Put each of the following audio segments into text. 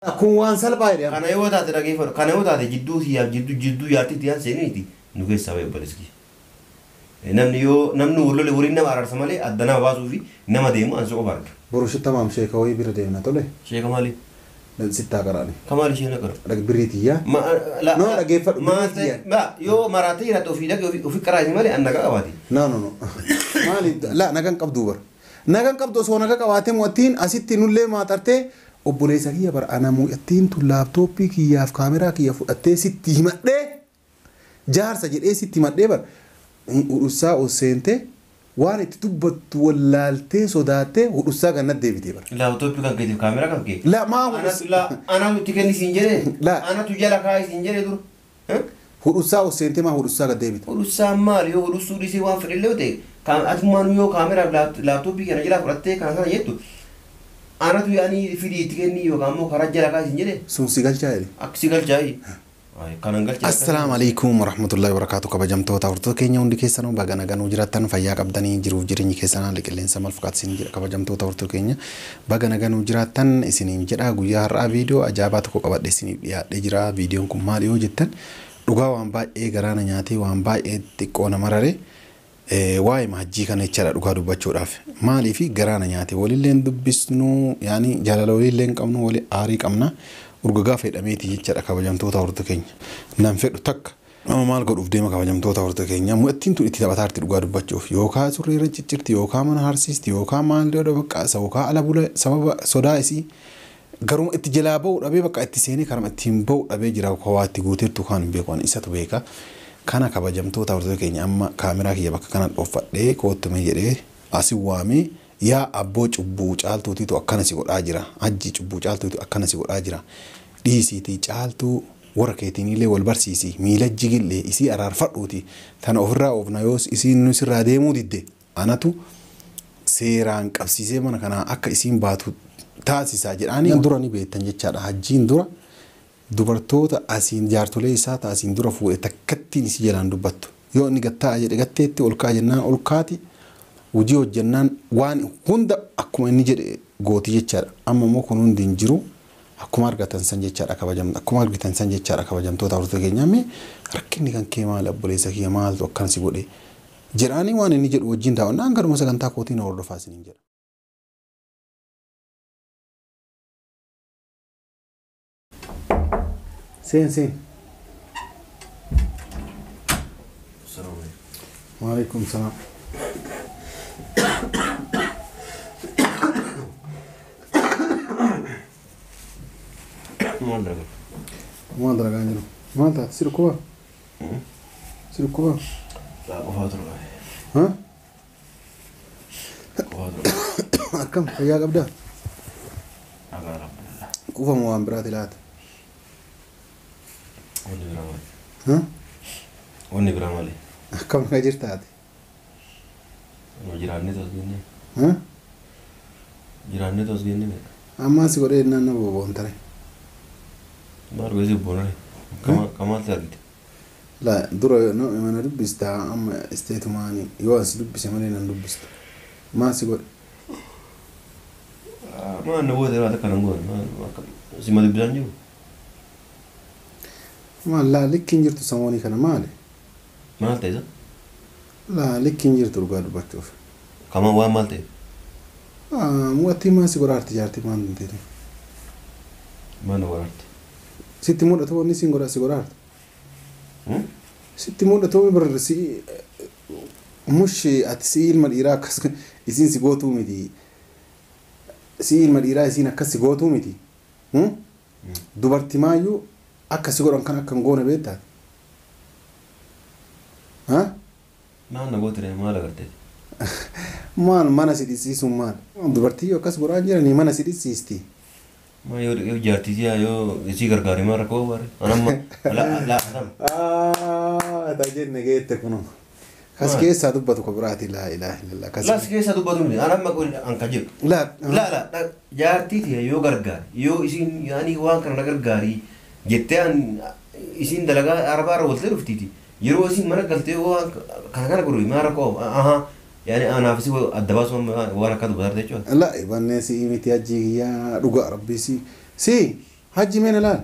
Kun waan salphaa jedhama. Kana yoo taate dhageeffadhu. Kana yoo taate jidduu siyaaf jidduu jaartii tiyaan seeniiti nu keessaa bahe obboleessi kiyya. Namni yoo namni wal lole waliin nama araarsa malee adda nama baasuu fi nama deemu ansi qofa arga. Boru shittamaam sheeka wayii bira deemna tole. Sheeka maali? Sittaa qaraani. Kamaali isheen aqara? Birrii tiyyaa. No dhaggeeffadhu birrii tiyyaa. Yoo maraatee jiraate ofii dhaqee ofii qaraasi malee an nagaa qabaati. No no no. Maali la nagan qabdu bara. Nagan qabdu osoo naga qabaatee mo'attiin asitti nullee maaxartee obboleessa kiyya bara ana mu'attiin tun laaptooppii kiyyaaf kaameraa kiyya fudhattee sitti himadhee jaarsa jedhee sitti himadhee bara hudhussaa ol seentee waan itti dubbattu wallaaltee sodaattee hudhussaa gannat deebitee bara. Laaptooppii kan keetiif kaameraa kan kee. La maa Anatu itti kenni siin jedhee. La. Anatu jala kaa'e siin jedhee dura. Hudhussaa ol seentee maa hudhussaa gad deebite. Hudhussaan maali yoo hudhussuu dhiisee waan fedhe illee ta'e atumaan yoo kaameraa laaptooppii kana jalaa fudhattee kana sana jettu anatu yaani fidii itti kenni yookaan immoo karaa jala kaa'e siin jedhee. Sun si galchaa jedhe. Akka si galchaayi. Kanan galchaa. Assalaamu alaikum warahmatullahi wabarakatuh kabajamtoota hordoftoota keenya hundi keessanuu baga nagaan jiraattan fayyaa qabdanii jiruuf jireenyi keessan haala qilleensa maal fakkaatu isin jedha kabajamtoota hordoftoota keenya baga nagaan jiraattan isiniin jedha guyyaa har'aa viidiyoo ajaa'ibaa tokko qabadhe isiniif dhiyaadhee jira viidiyoon kun maal yoo jettan dhugaa waan baay'ee garaana nyaatee waan baay'ee xiqqoo nama rare waa'ee hajjii kana jechaadha dhugaa dubbachuudhaaf maaliif garaana nyaate walilleen dubbisnuu yaani jaalala walillee hin qabnu walii aarii qabna. Urgagaa fedhameeti jechaadha kabajamtoota hordoftoota keenya. Nan fedhu takka nama maal godhuuf deema kabajamtoota hordoftoota keenya mu'attiin tun itti taphataarti dhugaa dubbachuuf yookaan surree irra ciccirti yookaan mana harsiisti yookaan maal godha bakka yookaan ala bula sababa sodaa isii garuma itti jalaa ba'u dhabee bakka itti seenee karama ittiin ba'u dhabee jira kowaa itti guuteertu kan hin beeku isatu beeka. Kana kabajamtoota hordoftoota keenya amma kaameraa kiyya bakka kana dhoofadhee koottume jedhee asii waamee yaa abboo cubbuu caaltuutiitu akkana si godhaa jira hajji cubbuu caaltuutiitu akkana si godhaa jira dhiisiitii caaltuu warra keetiinillee wal barsiisi miila jigillee isii araarfadhuuti tana ofirraa oofna yoos isiin nu sirraa deemuu didde anatu seeraan qabsiisee mana kanaa akka isiin baatu taasisaa jedhaanii dura ni beektan jechaadha hajjiin dura dubartoota asiin jaartolee isaa taasiin dura fuudhe takkattiin isii jalaan dubbattu yoo inni gattaa jedhe gatteetti ol kaa jennaan ol kaati. Hojii hojjennaan waan hunda akkuma inni jedhe gooti jechaadha. Amma immoo kun hundi hin jiru akkuma argatan san jechaadha kabajamtu. Akkuma argitan san jechaadha kabajamtoota hordoftoota keenyaa mee rakkinni kan kee maal obboleessa kiyya maaltu akkan si godhe jedhaanii waan inni jedhu wajjin taa'uun garuma sagantaa kootiin hordofaa isiniin jedha. Seen seen. Waalaikum salaam. Maal dalagaa? Maal dalagaa hin jiru? Maal taate? Si dhukkuba? Si dhukkuba? Laa qofaa ture. Haa? Qofaa ture. Akkam fayyaa qabdaa? Nagaa alhamdulillah. Quufamu waan biraati laata? Wanni biraa maali? Haa? Wanni biraa maali? Akkam nagaa jirtaati? Jiraannee tos genne. Haa? Jiraannee tos genne beeka. Ammaan si godhee jennaan nama boboon tare. Maal gosi boonare? Kamaatti argite? La dura mana dubbistaa amma isteetumaani yoo as dubbise malee nan dubbistu. Maal si godhe? Maal na goote laata kana goone? Si ma dubbisaan jiru? Maal laa likki hin jirtu samoonii kana maali? Maal ta'e isa? Laa likki hin jirtu dhugaa dubbachuuf. Kama waan maal ta'e? Mu'attii maal si godhaarti jaartii maal ta'e? Maal na godhaarti? Sitti mul'atu wanni siin godha si godhaarti? Sitti mul'atu bar si mush ati si ilma dhiiraa akkas isiin si gootuu miti. Si ilma dhiiraa isiin akkas si gootuu miti. Dubartii maayyuu akka si godhan kan akka hin goone beektaa? Haa? Maal na goote maal agartee? Maal mana si dhisiisuun maal? Dubartii yoo akkas godhaa jiranii mana si dhisiisti. Ma yoo jaartii siyaa yoo isii gargaare maal rakkoo baare? Anamma la la. Taa jenne geette kunoo. Kas keessaa dubbatu ko biraati laa ilaaha illallah. Las keessaa dubbatu miti anamma kun an ka jiru. La la la jaartii siyaa yoo gargaare yoo isiin yaani waan kana na gargaarii jettee an isiin dalagaa arbaa irra waltee dhuftiiti. Yeroo isiin mana galtee waan kana kana godhu maal rakkoo ahaa yaani anaaf si adda baasuu waan akka dubbataa jechuudha. La bannee si miti hajji kiyyaa dhugaa rabbii si si Hajji meena laal.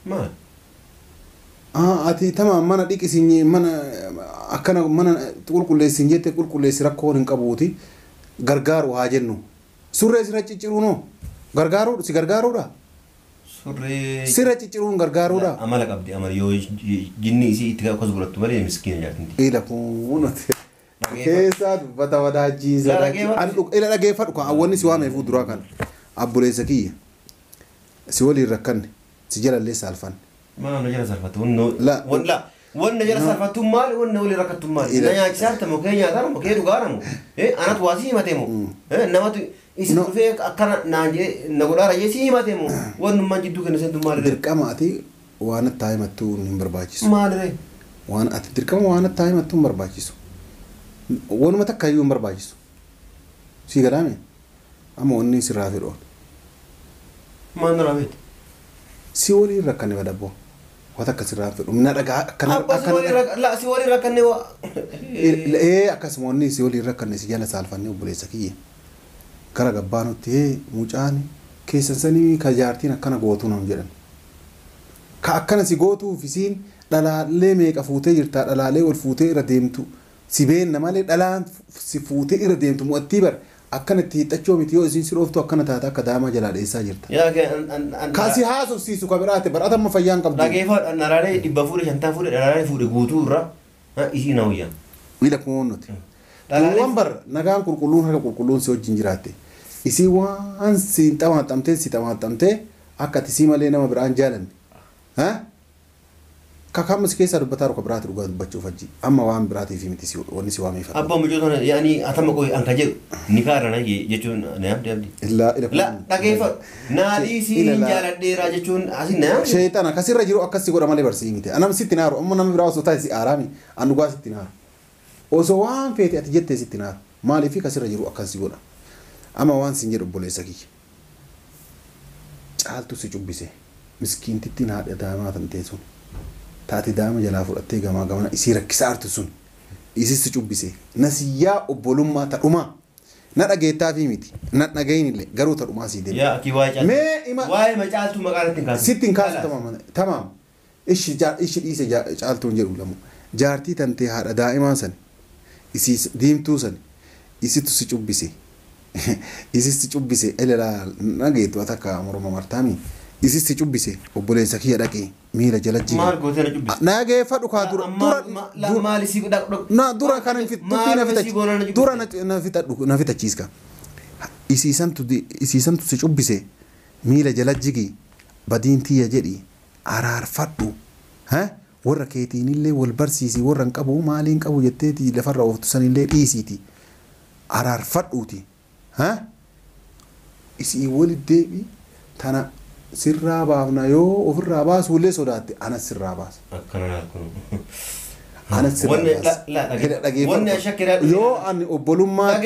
Maal? Ati tamaam mana dhiqisiin mana akkana mana qulqulleessin jette qulqulleessi rakkoon hin qabuuti gargaaru haa jennu. Surree sirra cicciruu noo gargaaruu si gargaaruudha. Surree. Sirra cicciruun gargaaruudha. Amala qabdi amala yoo jinni isii itti akkas godhattu malee miskiina jaartin. Ila kun keessaa dubbata wadaajii ila dhageeffadhu kan awwanni si waameefuu duraa kana abbuleessa kiyya si waliin rakkanne si jalallee saalfanne. Maal na jala salfattu wanna wanna jala salfattu maali wanna waliin rakkattu maali na nyaachisaarta moo kee nyaataara moo kee dhugaara moo anatu waa si himate moo namatu isin dhufee akkana naan jedhee na godhaara jee si himate moo wannummaan jidduu kenna seentu maali ree. Dirqama ati waan atti himattuu hin barbaachisu. Maali ree. Waan ati dirqama waan atti himattuu hin barbaachisu. Wanuma takka iyyuu hin barbaachisu. Si galaame amma wanni sirraa fedhu. Maal narraa feete? Si waliin rakkanne badabboo. Waan akka sirraa fedhu. Na dhagaa akkana akkana. Si waliin rakkanne waa. Ee akkasuma wanni si waliin rakkanne si jala saalfannee obboleessa kiyya. Gara gabbaanutti mucaan keessan sanii ka jaartiin akkana gootuu nam jedhan. Ka akkana si gootuuf isiin dhalaalee meeqa fuutee jirtaa dhalaalee ol fuutee irra deemtu si beenna malee dhalaan si fuutee irra deemtu mo'attii bara akkana itti hiixachoo miti yoo isiin si dhooftu akkana taata akka daamaa jalaa dheessaa jirta. Ka si haasofsiisu ka biraate barata amma fayyaan qabdu. Dhageeffadhu dhalaalee 450 fuudhe dhalaalee fuudhe guutuu irra isii na wayyaa. Miila kunuun nuti. Waan bar nagaan qulqulluun harka qulqulluun si wajjin jiraatte. Isii waan si xamaxamtee si xamaxamtee akka ati sii malee nama biraan jaalanne. Kakaamas keessaa dubbataa ruka biraati dhugaa dubbachuuf hajji amma waan biraatiif miti si wanni si waamee fadha. Abbaa mucoo tana yaani atama qoy an ka jedhu ni kaarra na jechuun na yaabdi abdi. Illaa ila La dhageeffadhu naa dhiisii jaaladheeraa jechuun asin na yaabdi. Sheexana kasirra jiru akkas si godha malee barsii miti. Anam sitti naaru amma nama biraa osoo taate si aaraami an dhugaa sitti naaru. Osoo waan feete ati jettee sitti naaru maaliif kasirra jiru akkas si godha. Amma waan sin jedhu obboleessa kiyya. Caaltu si cubbise miskiintittiin haadha daamaa tan teessuun. Taate daama jalaa fudhattee gamaa gamana isii rakkisaa artu sun isii si cubbise nasiyyaa obbolummaa tadhumaa na dhageettaa fi miti na dhagayin illee garuu tadhumaa sii deema. Yaa akki waa'ee caaltu. Mee ima waa'ee macaaltuu maqaan ittiin kaasu. Sitti hin kaasu tamaam tamaam ishi ishi dhiise caaltuun jedhu lamu jaartii tantee haadha daa'imaa san isii diimtuu san isitu si cubbise isii si cubbise ilaalaa dhageettu takka morma martaami. Isii si cubbise obboleessa kiyya dhaqee miila jala jige. Maal gootee na cubbise? Nageeffadhu kaa dura dura maal isii dhaqu. Na dura kana hin fixu na fixachi dura na fixadhu na fixachiiska. Isiisantu si cubbise miila jala jigi badiin tiyya jedhi araarfadhu. Warra keetiinillee wal barsiisi warra hin qabu maaliin qabu jetteeti lafarra ooftu sanillee dhiisiiti. Araarfadhuuti. Isii walitti deebi tana sirraa baafna yoo ofirraa baasu illee sodaatte anas sirraa baasa. Akkana laal Anas sirraa baasa. Wanni ashakkiraa yoo ani obbolummaa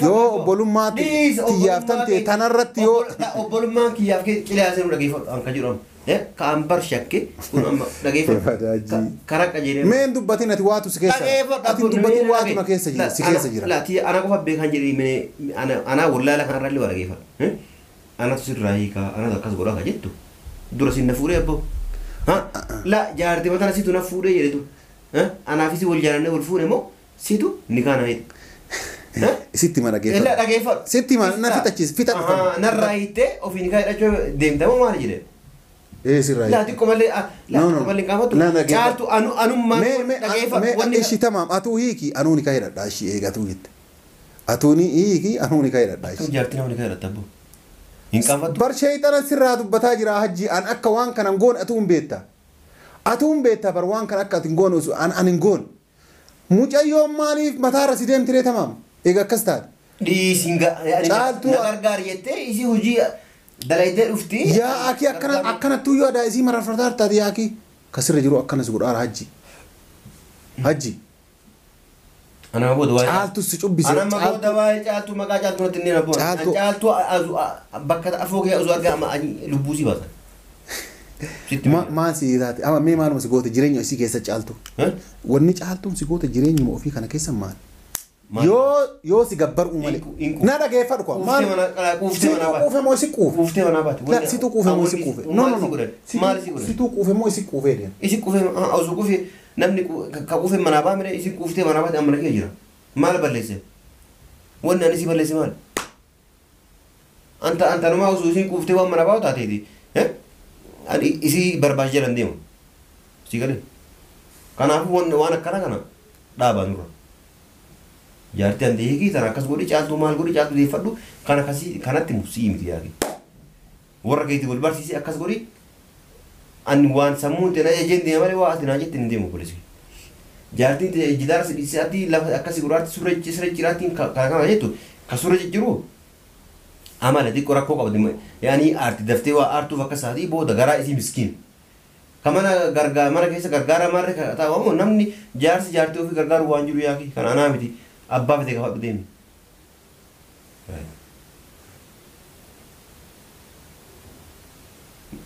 yoo obbolummaa kiyyaaf tantee tanarratti yoo obbolummaan kiyyaaf qilaasee nu dhageeffadhu an ka jedhu amma ka an bar shakke kun amma dhageeffadhu karaa qajeelee. Meen dubbatiin ati waatu si keessa ati dubbatiin waatu na keessa jira si keessa jira. Laati ana qofa beekan jedhee anaa wallaala kanarraallee waa dhageeffadhu. Anatu sirraa hiikaa anatu akkas godhaa ka jettu dura sin na fuudhee abboo la jaartii mataan situ na fuudhee jedhetu anaafis wal jaalannee wal fuudhe moo situ ni kaana hidhe. Sitti ma dhageeffadhu. Illa dhageeffadhu. Sitti ma na fixachiis fixadhu. Narraa hiittee ofii ni kaa hidhachuu deemta moo maali jedhee. Ee sirraa La xiqqoo malee la xiqqoo malee hin qaafatu. Caaltu anummaan dhageeffadhu. Mee ishi tamaam atuu hiiki anuu ni kaa hidhadha ishii eegatuu jette. Atuu ni hiiki anuu ni kaa hidhadha ishii. Jaartii nama ni kaa hidhatta abboo. Hin qaafatu. Bar sheexana sirraa dubbataa jira hajji an akka waan kana hin goone atuu hin beekta. Atuu hin beekta bar waan kana akka ati hin goone osoo an hin goone. Mucayyoon maaliif mataarra si deemtiree tamaam eega akkas taate. Dhiisiin Caaltuu na gargaari jettee isii hojii dalaydee dhufti. Yaa akii akkana akkanattuu yoo adaa isii mararfataa taate yaa akii kasirra jiru akkanas godhaara hajji. Hajji. Anama booda waa'ee. Caaltu si cubbise. Anama booda waa'ee caaltuu maqaa caaltuu natti inni na boona. Caaltuu. Caaltuu bakka afoo kee osoo argaa amma lubbuu si baasa. Maal si taate amma mee maaluma si goote jireenya isii keessa caaltu. Wanni caaltuun si goote jireenyuma ofii kana keessa maal? Yoo si gabbar'uu malee. Na dhageeffadhu kwa. Quuftee manaa baate. Quufe moo si quufe? Quuftee manaa baate. La situ quufe moo si quufe? No no no. Maali si godhe? Situ quufe moo si quufe deema? Isi quufe osoo quufe namni ka quufe manaa baamire isi quuftee manaa baate amma kee jira. Maal balleesse? Wanni ani si balleesse maal? Anta anta numaa osoo isiin quuftee waan manaa baatu taateeti. Ani isii barbaachi jalan deema. Si galee? Kanaafuu waan akkana kana dhaabaa nurra. Jaartii ante hiikii tana akkas godhi caaltuu maal godhi caaltuu deeffadhu kan akkasii kanatti sii miti yaaki. Warra keetii wal barsiisee akkas godhi ani waan sammuun ta'e na ejjeen deema malee waa ati naa jette hin deemu poolisiin. Jaartiin ta'e jidaara si'aatti lafa akkasii gurraatti surra jiraattiin kana kana jettu ka surra jijjiiru amala xiqqoo rakkoo qabdi yaani aarti daftee waa aartuuf akka isaatii booda garaa isii miskiin. Ka mana gargaara mana keessa gargaara marre taa'amu namni jaarsi jaartii ofii gargaaru waan jiru yaaki kan anaa miti. Abbaa fite gaafa deemi.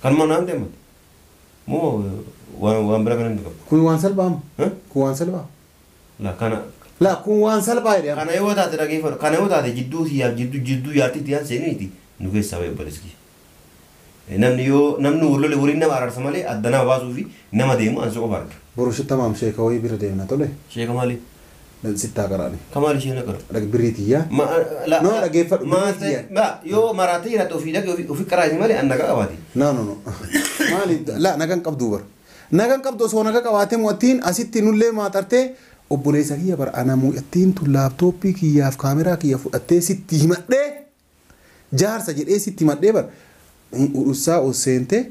Kanuma naan deemate. Moo waan bira kana hin qabu. Kun waan salphaa? Kun waan salphaa? La kana. La kun waan salphaa jedhama. Kana yoo taate dhageeffadhu. Kana yoo taate jidduu siyaaf jidduu yaartii tiyaan seeniiti nu keessaa ba'e obboleessi. Namni yoo namni wal lole waliin nama araarsa malee adda nama baasuu fi nama deemu ansi qofa arga. Boru shittamaam sheeka wayii bira deemna tole. Sheeka maali? Sittaa qaraani. Kamaal isheen aqara. Birriitiyyaa. No dhageeffadhu birriitiyyaa. Yoo maraatee jiraate ofii dhaqee ofii qaraasi malee an nagaa qabaate. No no no. Maali la nagaan qabdu bara. Nagaan qabdu osoo nagaa qabaatee mo'attiin asitti nullee maaxartee obboleessa kiyya bara ana mu'attiin tun laaptooppii kiyyaaf kaameraa kiyya fudhattee sitti himadhee jaarsa jedhee sitti himadhee bara hudhussaa ol seentee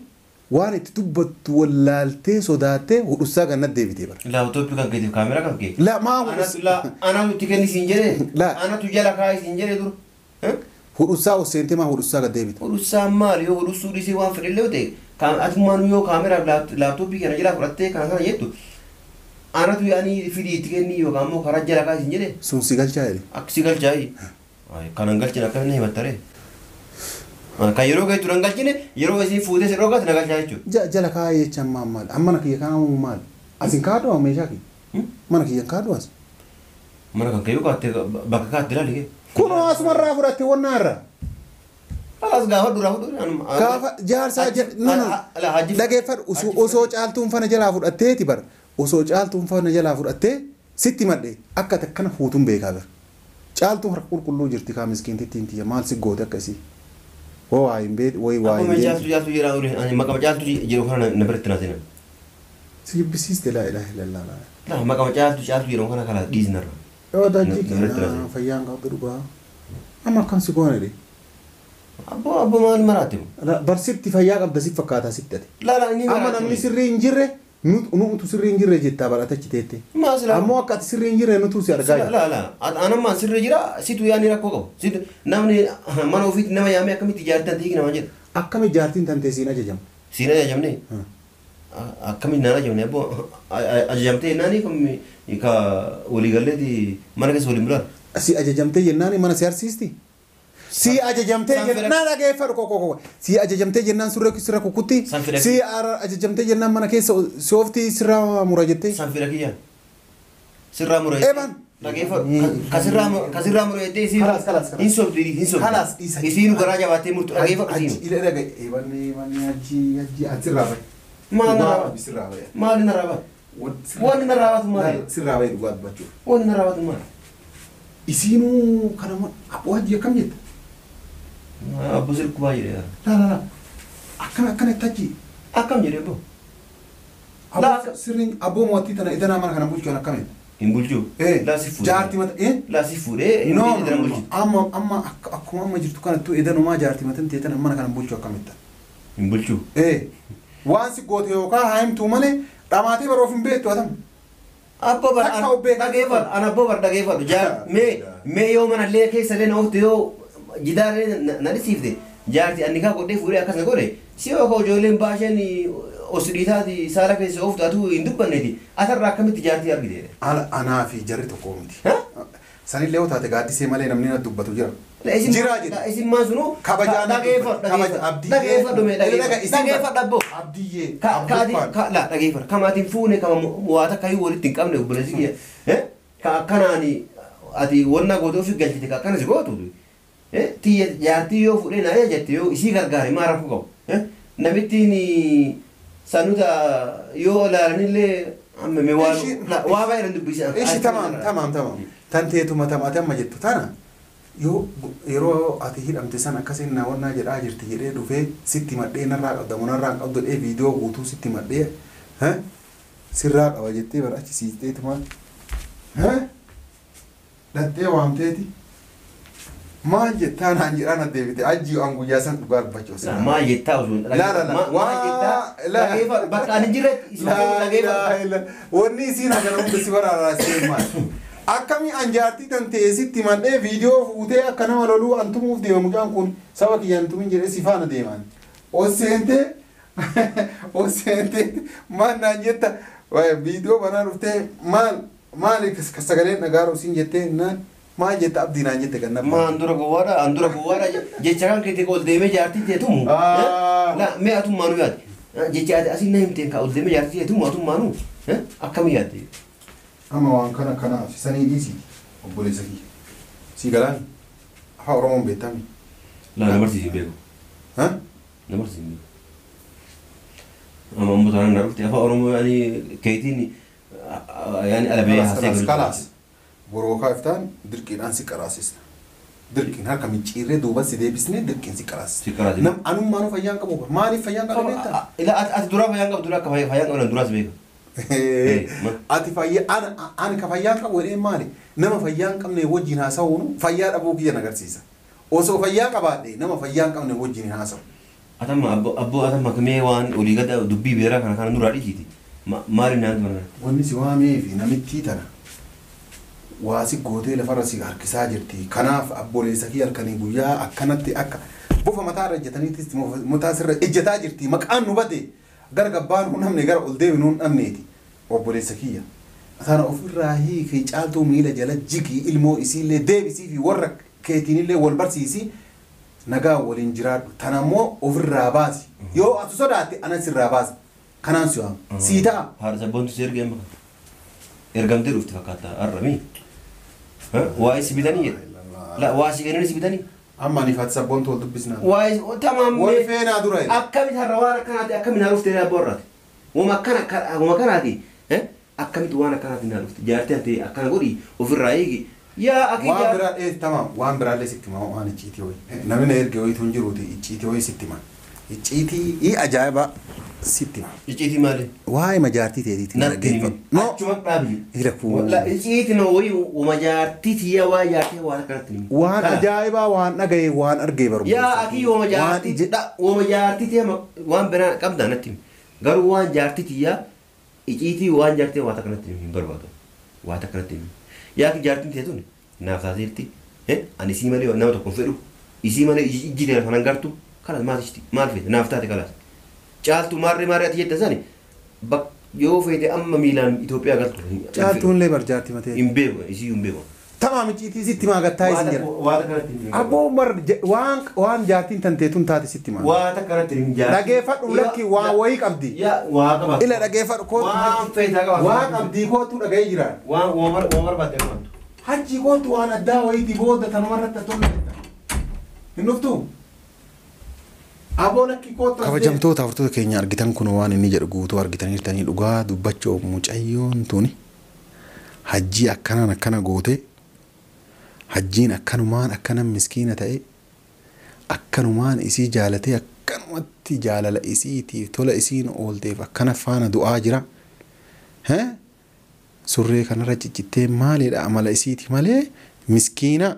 waan itti dubbattu wallaaltee sodaattee hudhussaa gannat deebitee bara. Laaptooppii kan keetiif kaameraa kan kee. La maa hudhussaa. Anatu itti kenni siin jedhee. La. Anatu jala kaa'e siin jedhee dur. Hudhussaa ol seentee maa hudhussaa gad deebite. Hudhussaan maali yoo hudhussuu dhiisee waan fedhe illee ta'e atumaan yoo kaameraa laaptooppii kana jala fudhattee kana kana jettu anatu yaani fidii itti kenni yookaan immoo karaa jala kaa'e siin jedhee. Sun si galchaa jedhe. Akka si galchaa kanan galchine akkamiin himattaree. Kan yeroo gahee turan galchine yeroo isin fuutee si dhoogaatti na galchaa jechuudha. Jala kaa'ee jechaan maal maali? Amma mana kiyya kaa'amu maali? Asin kaadhu meeshaa kiyya? Mana kiyya kaadhu as? Mana kan kayyuu kaattee bakka kaatte ilaali kee. Kunoo asumarraa fudhatte wannaa irraa. Alaas gaafa duraa fudhu. Gaafa jaarsaa no no dhageeffadhu osoo caaltuun fana jalaa fudhatteeti bara osoo caaltuun fana jalaa fudhattee sitti madhee akka takkana fuutuun beekaa bara. Caaltuun harka qulqulluu jirti kaa miskiintittiin tiyya maal si goote akkasii. Waa hin beeku wayi waa hin beeku. Akkuma caaltuu jedhaa ture ani maqaa caaltuu jedhu kana na biratti naa seenan. Si jibbisiiste laa ilaaha illallah. Laa maqaa caaltuu jedhamu kana kana dhiisnarra. Yoo dajji keenyaa fayyaan qabdu dhugaa. Amma akkam si goone dee. Abboo abboo maal maraate? Barsitti fayyaa qabda si fakkaataa sitti ati. Laa laa inni Amma namni sirrii hin jirre nutu sirrii hin jirre jettaa baratachi teette. Ammoo akka ati sirrii hin jirre nutu si argaa jira. Laa laa anammaan sirrii jira situ yaani rakkoo qabu. Situ namni mana ofiitti nama yaamee akkamitti jaartiin tantee nama jedha. Akkami jaartiin tantee siin ajajamu? Siin ajajamne? Akkamitti naan ajajamne abboo ajajamtee jennaani ka waliigalleeti mana keessa waliin bulaan. Si ajajamtee jennaani mana si harsiisti? Si ajajamtee jennaan dhageeffadhu koko si ajajamtee jennaan surree sirra kukkutti si ajajamtee jennaan mana keessa sooftii sirraa mura jettee. San fira kiyya sirraa mura jettee. Eban. Dhageeffadhu ka sirraa mura jettee isiin hin sobdu hin sobdu. Kalaas dhiisa. Isiin garaa jabaattee murtu dhageeffadhu isiin. Ila dhaga eban eban haji haji ati sirraa bahe. Maal narraa sirraa bahe. Maal narraa bahe. Wanni narraa baatu maali? Sirraa bahe dhugaa dubbachuuf. Wanni narraa baatu maali? Isiinuu kanama abboo hajji akkam jetta? Abbo sirku baay'ee jedhe. La la la. Akkam akkanatti achi. Akkam jedhe abbo. Abbo sirriin abboo mootii tana idanaa mana kana bulchuun akkamitti? Hin bulchuu. Laa si fuudhee. Jaartii mata ee? Laa si fuudhee. No amma amma akkuma amma jirtu kanattuu idanumaa jaartii matan teetan mana kana bulchuu akkamitti? Hin bulchuu. Waan si goote yookaan haa himtuu malee dhamaatee baroof hin beektu atam. Abbo bar dhageeffadhu an abbo bar dhageeffadhu jaar mee mee yoo mana lee keessa lee na oofte yoo jidaaree na dhisiifte jaarti anni kaa godhee fuudhee akkas na godhe si yoo ka ijoolleen baasheen os dhiitaati saala keessa ooftu atuu hin dubbanneeti atarraa akkamitti jaartii argite. Anaa fi jarri tokko miti. Sanillee yoo taate gaaddisee malee namni na dubbatu jira. Jira jedhe. Isin maan sunuu kabajaa dhageeffadhu dhageeffadhu mee dhageeffadhu abbo. Abdiyyee. La dhageeffadhu kamaatiin fuune kama waa takka iyyuu walitti hin qabne obboleessi kiyya. Ka akkanaani Ati wanna goote ofii galchite akkana si gootu. Tiyya jaartii yoo fuudhee na jette yoo isii gargaare maa rakkoo qabu. Namittiin sanuta yoo ilaalanillee amma mee waan waa baay'ee dubbisa. Ishi tamaam tamaam tamaam. Tanteetuma tamaate amma jettu tana yoo yeroo ati hidhamte san akkasiin na wannaa jedhaa jirti jedhee dhufee sitti madhee narraa qabda moo narraa hin qabdu jedhee viidiyoo guutuu sitti madhee sirraa qaba jettee bara achi siiteetuma dhattee waamteeti maal jettaa naan jedhaa na deebite ajji an guyyaa san dhugaa dubbachuu asirraa. Maal jettaa osoo maal jettaa dhageeffa bakka ani jirretti isin dhageeffa. Wanni isiin hagana hunda si baraaraasee maal. Akkami an jaartii tan ta'e sitti madhee viidiyoo fuutee akka nama loluu an tumuuf deema mucaan kun saba kiyya an tumin jedhee si faana deeman. Ol seentee maal naan jetta viidiyoo banaa dhuftee maal maali sagaleen dhagaaru siin jettee naan maal jetta abdii naan jette ganna. Ma andura gowwaadha andura gowwaadha jecha kan keetii ol deemee jaartii ta'e tumu. La mee atummaanuu yaadde jecha ati asiin na himteen kaa ol deemee jaartii ta'e tumu atummaanuu akkamii yaadde. Amma waan kana kanaaf sanii dhiisii obboleessa kiyya. Sii galaan afaan Oromoon beektami. Laa na barsiisi beeku. Na barsiisi beeku. Amma ammoo taanaan na dhufte afaan Oromoo yaani keetiin yaani alabee haasee. Kalaas borookaa iftaan dirqiidhaan si qaraasisna. Dirqiin harka micciirree duuba si deebisnee dirqiin si qaraasisna. Si qaraasisna. Anummaanuu fayyaan qabu maaliif fayyaan qabu beektaa? Ati duraa fayyaan qabu duraa akka fayyaan qabu duraas beeka. Ati fayyaa ani ka fayyaan qabu jedhee maali? Nama fayyaa hin qabne wajjin haasa'uun fayyaa dhabuu kiyya agarsiisa. Osoo fayyaa qabaadhe nama fayyaa hin qabne wajjin hin haasa'u. Atamma abboo atamma kamee waan olii gada dubbii beeraa kana kana nurraa dhiisiiti. Maali naan mana? Wanni si waamee fi namittii tana waa si gootee lafarra si harkisaa jirti. Kanaaf abboleessa kiyya halkanii guyyaa akkanatti akka bofa mataarra ejjetaniitis mataa sirra ejjetaa jirti. Maqaan nu bade gara gabbaan nu dhabne gara ol deebinu nu dhabneeti. Obboleessa kiyya. Sana ofirraa hiikii caaltuu miila jala jigii ilmoo isiillee deebisii fi warra keetiinillee wal barsiisii nagaa waliin jiraadhu. Tanammoo ofirraa baasi. Yoo ati sodaatte anas irraa baasi. Kanaan si waama. Sii ta'a. Haadha sabboontu si ergee amma ergamtee dhufte fakkaata har'a. Waa si bitanii jedhe. Waa si kennanii si bitanii. Amma ani faati sabboontu wal dubbisnaa. Waa tamaam. Wal feenaa dura. Akkamitti har'a waan akkanaati akkamiin haa dhuftee abboo har'aati. Wama akkanaati akkamitti waan akkanaati naa dhufte jaartii ati akkana godhi ofirraa eegi. Yaa akii waan biraa tamaam waan biraallee sitti hima waan icciitii hoyi. Namni na erge hoyitu hin jiruuti icciitii hoyi sitti hima. Icciitii ajaa'iba sitti hima. Icciitii maali? Waa'ee majaartii teetiitiin dhaggeeffadhu. Achuma dhaabi. Icciitii na hoyi majaartii tiyya waa jaartii waan akkanatti himi. Waan ajaa'ibaa waan dhagaye waan argee barbaadu. Yaa akii wama jaartii tiyya waan biraa qabdaa natti himi. Garuu waan jaartii tiyya icciitii waan jaartii waan akkanatti himi hin barbaadu. Waan akkanatti himi. Yaa akii jaartiin tiyya tuni naaf taateerti. Ani isii malee nama tokko hin fedhu. Isii malee ijji teera kanan gartu. Kalas maal ishti maal feete naaf taate kalas. Caaltuu maarree maarree ati jette sani yoo feete amma miilaan Itoophiyaa galtu. Caaltuun illee bar jaartii matee. Hin beeku isii hin beeku. Tamaam icciitii sitti maa gattaa isin jira. Waan akkanatti hin beeku. Abboo bar waan jaartiin tanteetun taate sitti maa. Waan akkanatti hin jaartii. Dhageeffadhu lakki waa wayii qabdi. Yaa waa qaba. Ila dhageeffadhu kootu. Waan feetaa qaba. Waa qabdii kootu dhaga'ee jira. Waan barbaadde qabaattu. Hajji kootu waan addaa wayiitii booda tanumarratti tolle. Hin dhuftuu? Kabajamtoota hordoftoota keenya argitan kun waan inni jedhu guutuu argitaniirtanii dhugaa dubbachuuf mucayyoon tuni hajjii akkanaan akkana goote hajjiin akkanumaan akkana miskiina ta'e akkanumaan isii jaalatee akkanumatti jaalala isiitiif tola isiin oolteef akkana faana du'aa jira. Surree kanarra ciccittee maalidha amala isiiti malee miskiina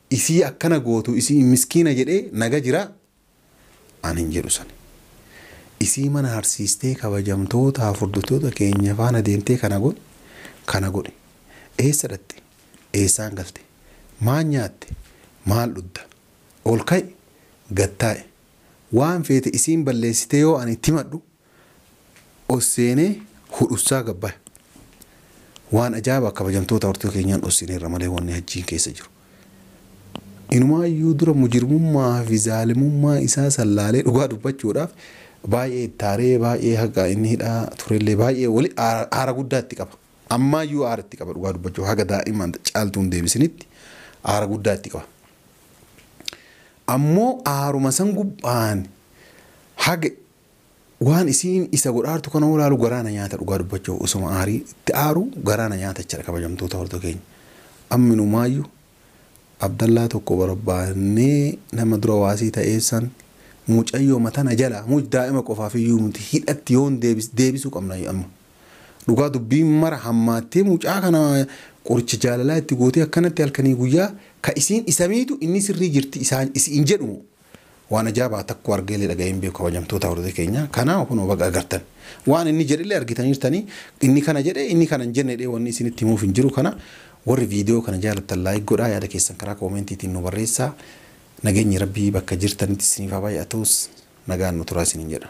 isii akkana gootu isii miskiina jedhee naga jira. Ani hin jedhu sani. Isii mana harsiistee kabajamtoota hordoftoota keenya faana deemtee kana godhi kana godhi. Eessa dhatte? Eessaan galte? Maal nyaatte? Maal dhugda? Ol ka'i? Gad taa'i. Waan feete isiin balleessitee yoo ani itti himadhu ol seenee hudhussaa gabbaya. Waan ajaa'ibaa kabajamtoota hordoftoota keenyaan dhossineerra malee wanni hajjiin keessa jiru. Inumaayyuu dura mujirmummaa fi zaalimummaa isaa sallaalee dhugaa dubbachuudhaaf baay'ee ittaaree baay'ee haqa inni hidhaa turellee baay'ee wali aara guddaa itti qaba. Ammaayyuu aara itti qaba dhugaa dubbachuu haga daa'imaan Caaltuun deebisinitti aara guddaa itti qaba. Ammoo aaruma san gubbaan haga waan isiin isa godhaartu kana olaalu garaana nyaata dhugaa dubbachuu osuma aarii itti aaru garaana nyaata jechuudha kabajamtoota hordoftoota keenya. Amminumaayyuu Abdallaa tokko barbaannee nama dura waasii ta'eessan mucayyoo matana jala muc daa'ima qofaaf iyyuu nuti hidhatti yoon deebisuu qabna amma. Dhugaa dubbiin mara hammaattee mucaa kana qoricha jaalalaa itti gootee akkanatti halkanii guyyaa ka isiin isa miitu inni sirrii jirti isaan isiin jedhu waan ajaa'ibaa takko argeelee dhaga'een beeku kabajamtoota hordoftoota keenya. Kanaaf kunoo baga agartan. Waan inni jedhellee argitaniirtanii inni kana jedhe inni kana hin jenne wanni isinitti himuuf hin jiru kana warri viidiyoo kana jaalattan like godhaa yaada keessan karaa koomentiitiin nu barreessaa. Nageenyi rabbii bakka jirtanitti isiniif haa baay'atus nagaan nu turaa isiniin jedha.